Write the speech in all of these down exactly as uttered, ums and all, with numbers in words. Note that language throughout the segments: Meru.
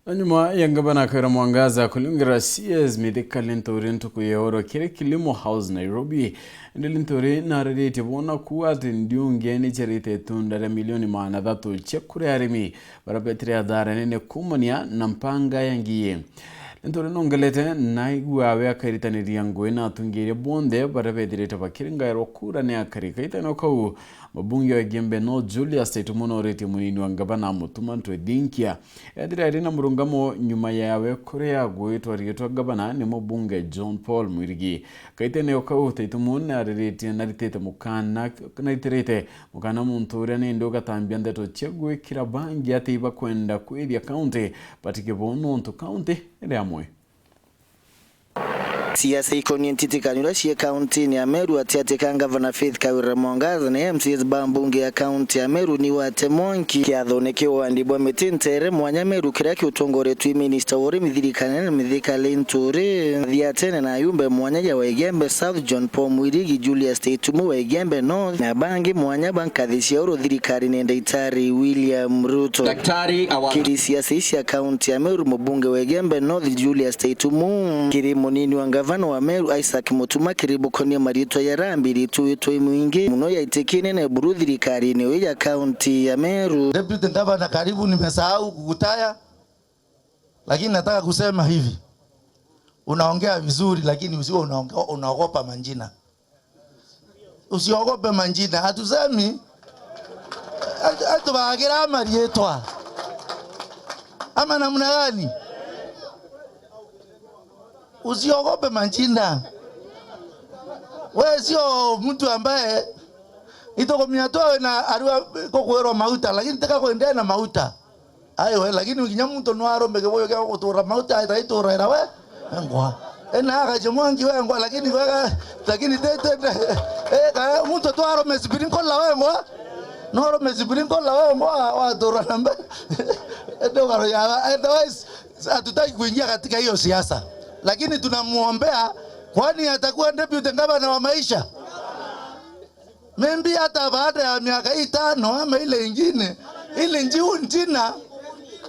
Na nyuma ya ngavana Kawira Mwangaza kuliungira C S Mithika Linturi ntuku ya oro kiri Kilimo House, Nairobi, indi Linturi nariritie bwona ku ati ndiunge ni ciarite itunda ria milioni magana athatu cia kuri arimi baria betire athara nene kuumania na mpanga ya ngii. Linturi nongelete naigua we akairitaniria ngugi na atungiiria bonthe baria bethirite bakiringairwa kura ni akari. Kaitano kau, mubunge wa Igembe North Julius Taitumu noritie munini wa ngavana Mutuma Ntwethinkia ethire ari na murungamo nyuma yawe kuria gwitwa riitwa gavana ni mubunge John Paul Mwirigi. Kaitene o kau, Taitumu nariritie naritite mukana, naritirite mukana muntu uria nindi ugatambia ndeto cia gwikira bangi ati ibakwenda kwithia kaunti batige bo nontu kaunti iri amwe. Siasa ikonie ntitikano iria cii kauntine ya Meru atiati ka ngavana Faith Kawira Mwangaza na M C As ba mbunge ya kaunti ya Meru ni wate mwanki kiathone kia uandi bwa miti ntere mwanya Meru kiria kiutongoretwe i minista wa urimi thirikarine Mithika Linturi, thiatene na ayumbe mwanya ya Waigembe South John Paul Mwirigi, Julius Taitumu Waigembe North na bangi mwanya ba nkathi cia uru thirikarine Daktari William Ruto. Daktari awa- Kiri siasa ici cia kaunti ya Meru, mubunge wa Igembe North Julius Taitumu, kiri munini wa ngavana wa Meru Isaac Mutuma kiri bukonia mariitwa jaria ambiritwe witwa imwingi muno yaitikine na buru thirikarine ii ya kaunti ya Meru. Deputy Governor, karibu nimesahau kukutaya, lakini nataka kusema hivi. Unaongea vizuri, lakini usiwe unaonge-, unaogopa majina. Usiogope majina. Hatusemi atu-, atubagira mariitwa. Ama namna gani? Usiogope majina. Wewe sio mtu ambaye itukumia tu awe na arua kukwirwa mauta, lakini taka kuendelea na mauta. Aiwe, lakini kinya muntu no arome kibuyu kia gutura mauta, aita ituraira we, wengwa. Ena akaje mwangi wengwa, lakini wega, lakini te, te, te, eh, ka, muntu tu arome sprinkler wengwa. No arome sprinkler wengwa, watura na mbe. Ndio karo ya, otherwise, hatutaki kuingia katika hiyo siasa. Lakini tunamuombea, kwani atakuwa deputy governor wa maisha? Maybe hata baada ya miaka itano ama ile ingine, ile njiu njina,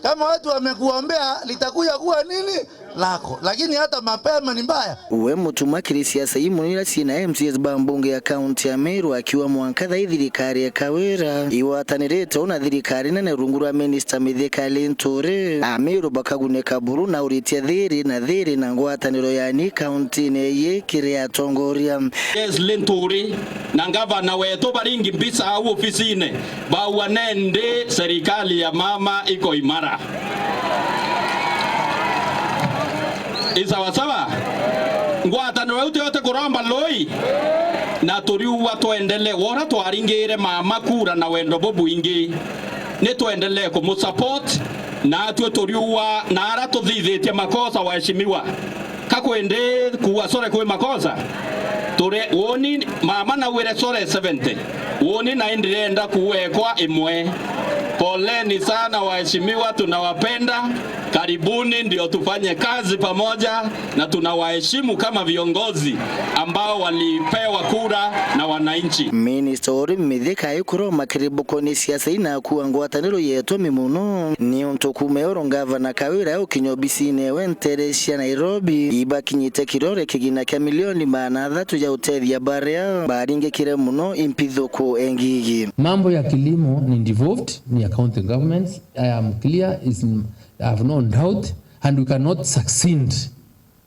kama watu wamekuombea, litakuja kuwa nini? Lako. Lakini hata mapema ni mbaya. We Mutuma kiri siasa ii muno iria cina M C As ba mbunge ya kaunti ya Meru akiuga mwanka thaa ii thirikari ya Kawira igwatanirite na thirikari nene rungu rwa minista Mithika Linturi, Ameru bakagunika buru na uritia thiri na thiri na ngwataniro yani kauntine ii kiri atongoria. Yes, Linturi na ngavana wetu baringi mbisa au ofisine, baua nendi serikali ya mama iko imara. I sawa sawa? Ngwataniro iu tiote kuromba lui, na turiuga twendelee. Wora twaringire mama kura na wendo bubwingi, ni twendelee kumusupport, na atue turiuga na ara tuthithitie makosa, waheshimiwa. Kakwendi kuuga sore kwi makosa. Turi, woni mama nauire sore seventy. Woni na indirenda kuuga ekwa imwe. Poleni sana waheshimiwa, tunawapenda. Karibuni ndio tufanye kazi pamoja, na tunawaheshimu kama viongozi ambao walipewa kura na wananchi. Minister wa urimi Mithika aikuroma kiri bukonie siasa ina kuuga ngwataniro yetu mi muno. Ni untu kuuma oro ngavana Kawira ukinya obisine ewe ntere cia Nairobi, ibakinyite kirore kigina kia milioni magana athatu ja utethia baria baringikire muno impithuku engigi. Mambo ya kilimo ni devolved, ni ya county governments. I am clear, is, I have no doubt, and we cannot succeed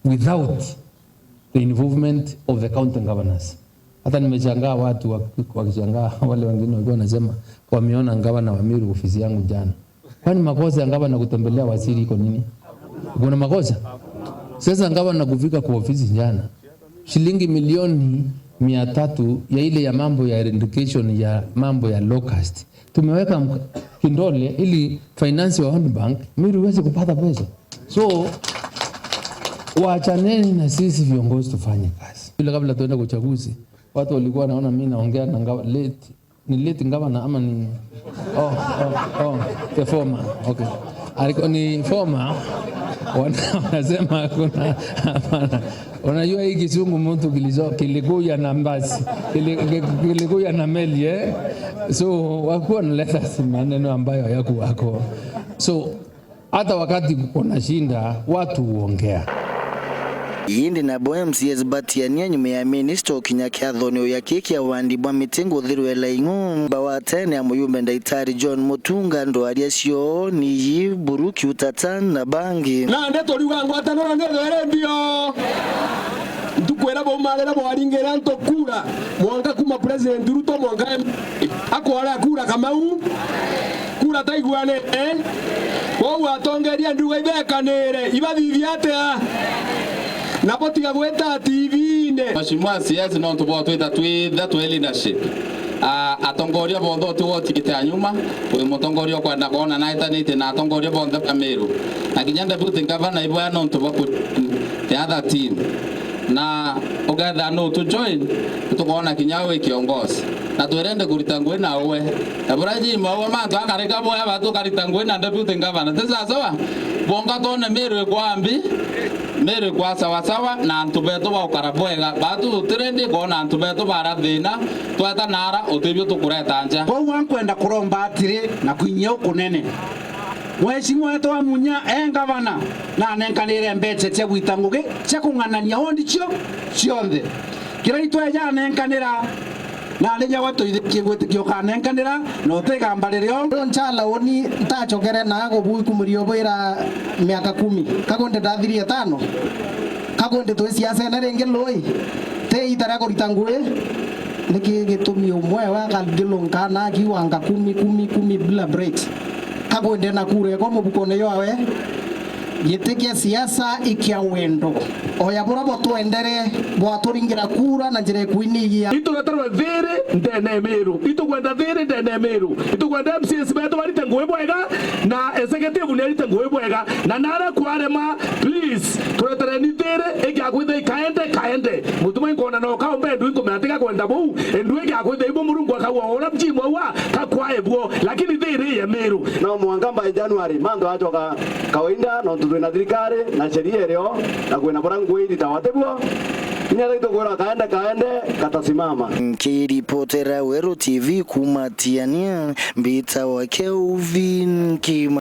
without the involvement of the county governors. Hata nimeshangaa watu wak-, wakishangaa wale wengine walikuwa wanasema wameona gavana wa Meru ofisi yangu jana. Kwani makosa ya gavana kutembelea waziri iko nini? Kuna makosa? Sasa gavana kufika kwa ofisi jana, shilingi milioni mia tatu ya ile ya mambo ya eradication ya mambo ya locust. Tumeweka mk-, kindole ili finance wa World Bank, Meru iweze kupata pesa. So, wachaneni na sisi viongozi tufanye kazi. Vile kabla tuende kwa uchaguzi, watu walikuwa wanaona mimi naongea na ngawa-, late, ni late governor ama ni, oh, oh, oh, the former. Okay. Alikuwa ni former. Wana-, wanasema kuna, hapana. Unajua hii kizungu mtu kilizo-, kilikuja na basi, kili-, ki-, kilikuja na meli, eh? So, wakuwa wanaleta si maneno ambayo hayakuwako. So, Hata wakati kuko na shida, watu huongea. Indi nabo M C As batiania nyuma ya minista ukinya kiathoni uya kii kia wandi bwa miti nguthirwe Laing'o, mba wa tene ya muyumbe Ndaitari John Mutunga, ndwaria cio ni yi Buruki Utata na bangi. Na ndeto riuga ngwataniro ni thwere mbio. Ntukwira baumarira bwaringira antu kura, mwanka kuma President Ruto mwanka M P. Akwara kura Kamau, kura taiguanite. Kwou atongeria nduga ibekanire, ibathithia atia? Nabo tiga gwita T V-ine. Mheshimiwa C S, nontu bwa twita twitha twi leadership. Ah, atongoria bonthe uti wotigite a nyuma, wi mutongoria ukwenda kwona naitanitie na atongoria bonthe ba Meru. Na kinya deputy governor iboya nontu bwa ku-, the other team. Na ukethira nu tu join, tukoona kinya wi kiongozi. Na twirende kurita ngui na uwe. Ibrahim, uwe mantu akarika boya batu karita ngui na deputy governor. Ti sawa sawa? Bonga twone Meru ikwa mbi, Meru ikwa sawa sawa, na antu betu baukara bwega. Batu tutirendi kwona antu betu bara thina, tweta nara utibio tukureta nja. Kwou ankwenda kuromba atiri, na kwinyia ukunene. Mheshimiwa wetu wa Munya e ngavana, na anenkanire mbeca cia gwita ngugi cia kung'anania wondi cio cionthe. Kiria itweja anenkanira, na riria we tuithikie gwitikia ukanenkanira, na utigamba ririo. Riu nchala uni ntacokere na gubuikumuria ubwira miaka kumi. Kagundi ndathirie tano. Kagundi twi siasene ringi lui. Ti ita ria kurita ngui. Niki gitumi umwe wa kathilo nkana akiwanga kumi, kumi, kumi bila breaks. Kagundi na kura ikwa mubukone ywawe. Giti kia siasa ikia wendo. Oya bura butwendere, bwaturingira kura na njira ikwinigia. Itureterwe thiri ndene ya Meru. Itukwenda thiri ndene ya Meru. Itukwenda M C As betu barite ngui bwega na executive ni arite ngui bwega. Na nara kwarema, please, turetereni thiri igia kwitha ikaende, kaende. Mutuma inkona no kaumbe ndu inkumea tiga kwenda buu. Endu igia kwitha ibu Murungu akauga ura mjimu aua kakwae buo. Lakini thiri ya Meru. No mwanka by January, mantu acoka kawaida, nontu twina thirikari na sheria irio, na kwina bura ngui iritawa tibuo. Kinya riu tukwira kaende, kaende, katasimama. Nkiripotera Weru T V kuma Tiania, mbitawa Kelvin Kima.